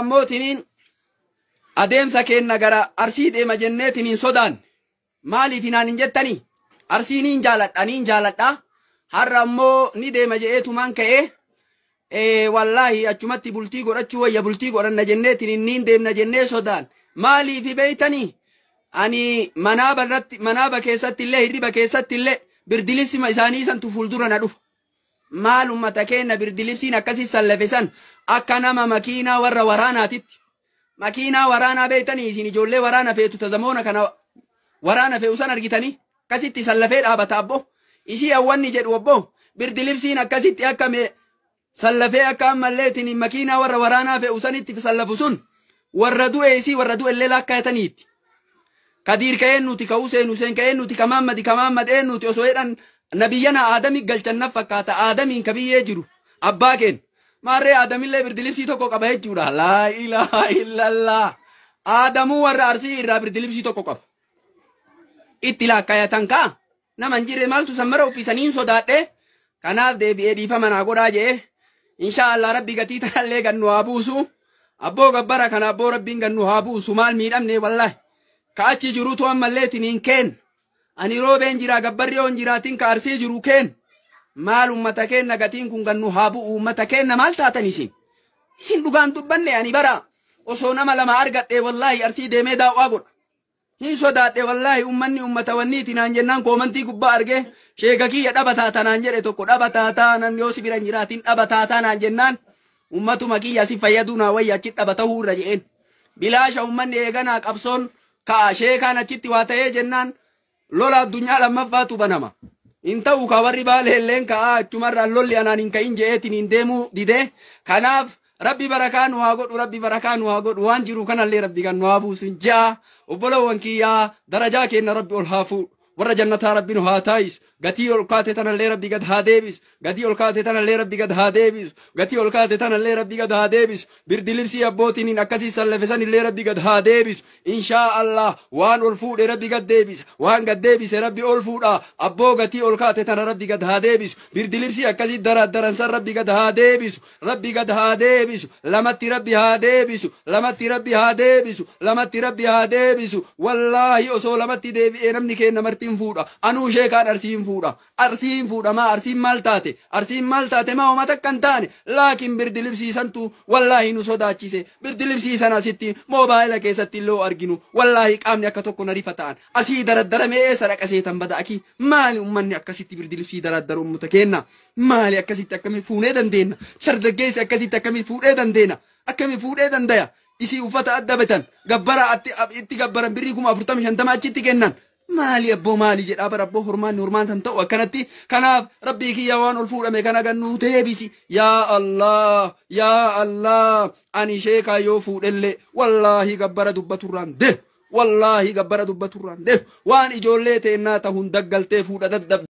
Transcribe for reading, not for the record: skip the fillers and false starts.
Ammootiniin adeemsa keenna gara Arsii deema jenneetiniin sodaan maaliif hinaan hin jettanii? Arsii niin jaaladha, niin jaaladha. Har'a ammoo ni deema je'eetumaan ka'ee, wallaahi achumatti bultii godhachuu wayya, bultii godhanna jenneetiniin niin deemna jennee sodaan. Maaliif beeytanii? Ani manaaba irratti, manaaba keessatti illee, hirriba keessatti illee birdilibsima isaanii santu fuuldura na dhufa. Maal ummata keenna birdilibsiin akkasii sallafe san akka nama makiinaa warra waraanaatitti. Makiinaa waraanaa beeytanii isin ijoollee waraana feetu tazamoona kana waraana fe'u san argitanii akkasitti sallafee dhaabata abbo. Isii hawwanni jedhu obbo birdilibsiin akkasitti akka sallafee akka ammalleetiin makiinaa warra waraanaa fe'u sanitti sallafu sun warra du'e isii warra du'e illee lakkaa'ataniitti. Kadiir ka eenyuti, ka Huseen, Huseen ka eenyuti, ka Maammadi, ka Maammad eenyuti osoo jedhan nabiyyana Aadami galchan na fakkaata. Aadamiin ka biyyee jiru abbaa keen. Maarree Aadamillee birdilibsii tokko qaba jechuudha. Laa ilaaha illallah. Aadamuu warra Arsii irraa birdilibsii tokko qaba. Itti lakkaayatan kaa nama hin jirre maaltu sammara uffisaniin sodaadhe. Kanaaf deebi'ee dhiifama naa godhaa je'e. Inshaa Allah Rabbi gatii tanallee gannu haa buusu. Abboo gabbara kana abboo Rabbiin gannu haa buusu, maal miidhamne wallaahi. Ka achi jirutu ammallee tiniin keen. Ani roobeen jira, gabbarri yoo hin jiraatin ka Arsii jiru keen. Maal ummata keenna gatiin kun gannu haa bu'u, ummata keenna maal taatan isin? Isin dhugaan dubbanne ani bara osoo nama lama argadhe wallaahi Arsii deemee daawwaa godha. Hin sodaadhe wallaahi, ummanni ummata wanniiti naan jennaan koomantii gubbaa argee sheeka kiyya dhaba taata naan jedhe tokko, dhaba taataa namni yoo si bira hin jiraatin dhaba taataa naan jennaan ummatuma kiyya si fayyaduu naa wayya achi dhaba ta'uu irra je'een. Bilaasha ummanni eeganaa qabsoon ka'a sheekaan achitti waa ta'ee jennaan lola addunyaa lammaffaatu banama. Hin ta'u ka warri Baalee illeen ka'a achumarraan lolli anaan hin ka'in je'eetiin hin deemuu didee. Kanaaf Rabbi barakaa nu haa godhu, Rabbi barakaa nu haa godhu, waan jiru kanallee Rabbi kan nu haa buusu ja'a. Obbolowwan kiyyaa, darajaa kenna Rabbi ol haa fuudhu. Warra jannataa Rabbi nu haa taayisu. Gatii ol kaate tanallee Rabbi gad haa deebisu. Gatii ol kaate tanallee Rabbi gad haa deebisu. Gatii ol kaate tanallee Rabbi gad haa deebisu. Birdilibsii abbootiin akkasii sallafe sanillee Rabbi gad haa deebisu. Inshaa Allah waan ol fuudhe Rabbi gad deebisa. Waan gad deebise Rabbi ol fuudha. Abboo gatii ol kaate tana Rabbi gad haa deebisu. Birdilibsii akkasii daraddaran san Rabbi gad haa deebisu. Rabbi gad haa deebisu. Lamatti Rabbi haa deebisu. Lamatti Rabbi haa deebisu. Lamatti Rabbi haa deebisu. Wallaahi osoo lamatti deebi'ee namni keenya martiin fuudha. Anuu sheekaan Arsiin fuudha. Arsiin fuudha maa Arsiin maal taate? Arsiin maal taate maa homa takka hin taane? Laakiin birdilibsiisantu wallaahi nu sodaachise. Birdilibsiisan asitti moobaayila keessatti illee arginu. Wallaahi qaamni akka tokko na rifa ta'an. Asii daraddaramee eessa dhaqaseetan bada akii? Maali ummanni akkasitti birdilibsii daraddaru ummata kenna? Maali akkasitti akkamii fuunee dandeenya? Shardaggeessi akkasitti akkamii fuudhee dandeenya? Akkamii fuudhee dandaya? Isii uffata adda bitan gabbara itti gabbaran birrii 40,000, 50,000 achitti kennan. Maali abboo maali jedhaa bara abboo hormaanni hormaan san ta'u akkanatti. Kanaaf Rabbii kiyya waan ol fuudhame kana gannuu deebisi. Yaa Allah, yaa Allah, ani sheekaa yoo fuudhellee wallaahi gabbara dubbaturraan deemu. Wallaahi gabbara dubbaturraan deemu. Waan ijoollee teennaa ta'uun daggaltee fuudha daddabde.